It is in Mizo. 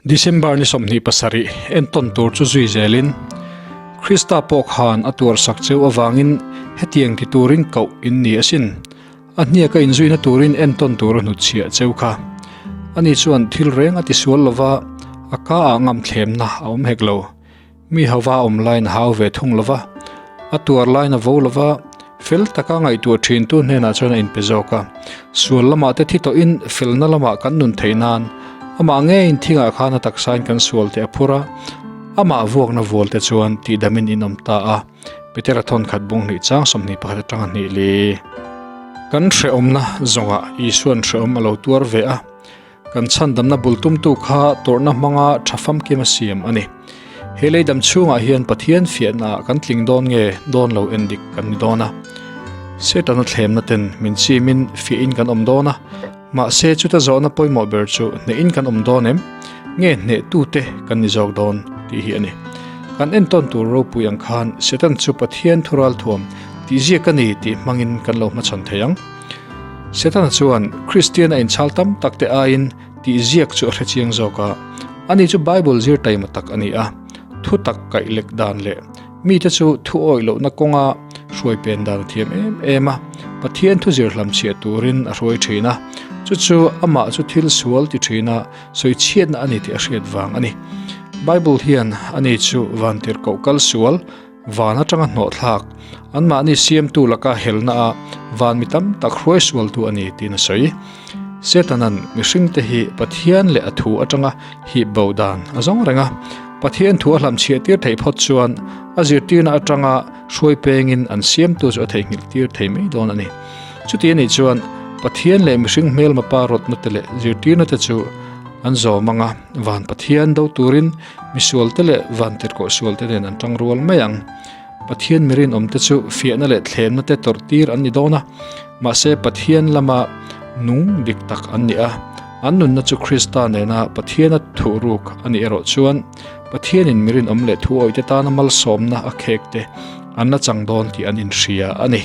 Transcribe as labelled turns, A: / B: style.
A: December ni 27 entawn tur chu zui zelin Krista pawh khan a tuarsak cheu avangin hetiang ti turin koh in ni asin. A hniaka inzuina turin entawn tur a hnutchhiah cheu kha. Ani chuan thil reng a tisual lova, a ka ah ngamthlemna a awm hek lo. Mi hauva awm laiin a hau ve thung lova, a tuar laiin a vo lova, fel taka ngaihtuah thintu hnenah chuan a inpe zawk a. Sual lamah te thi tawhin felna lamah kan nun theih nan amah ngeiin thingah khan a taksain kan sual te a phur a, amah vuakna vual te chuan tihdamin in awm ta a. Petera thawnkhat bung hnih chang 21 atanga hnih li. Kan hrehawmna zawngah Isuan hrehawm a lo tuar ve a, kan chhandamna bul tumtu kha tawrhna hmanga tha famkim a siam a ni. He lei dam chhungah hian Pathian fiahnaah kan tling dawn nge dawn lo en dik kan ni dawn a. Setana thlemna ten min chimin fiahin kan awm dawn a, mahse chuta zawhna pawimawh ber chu hnehin kan awm dawn em? Nge hnehtute kan ni zawk dawn tih hi a ni. Kan entawn tur ropui ang khan Satan chu Pathian thu ralthuam tih ziak a ni tih hmangin kan lo hmachhawn thei ang. Setana chuan Kristian a inchhal tam tak te aiin tih ziak chu a hre chiang zawk a. Ani chu Bible zir taima tak a ni a, thu tak kaih lek dan leh mite chu thu awih lohna kawnga hruai pen dan a thiam em em a. Pathian thu zir hlam chhiah turin a hruai thin a, chu chu amah chu thil sual ti thin a, sawi chhiatna a ni tih a hriat vang a ni. Bible hian ani chu vantirhkoh kal sual, Van atanga hnawhthlak, anmahni siamtu laka helna a van mi tam tak hruai sualtu a ni tiin a sawi. Setanan mihringte hi Pathian leh a thu atanga hip bo dan a zawng reng a. Pathian thu a hlamchhiah tir theih phawt chuan a zirtirna atanga hruai pengin an siamtu chu a theihnghilh tir thei mai dawn a ni. Chuti a nih chuan Pathian leh mihring hmelma pa rawtna te leh zirtirna te chu an zawm ang a, van Pathian do turin Misualte leh vantirhkoh sualte nen an tang rual mai ang. Pathian mi rinawmte chu fiahna leh thlemna te tawrh tir an ni dawn a, mahse Pathian lama nung dik tak an ni a, an nunna chu Krista nena Pathiana thuhruk a nih erawh chuan Pathianin mi rinawm leh thuawite tana malsawmna a khek te an la chang dawn tih an inhria a ni.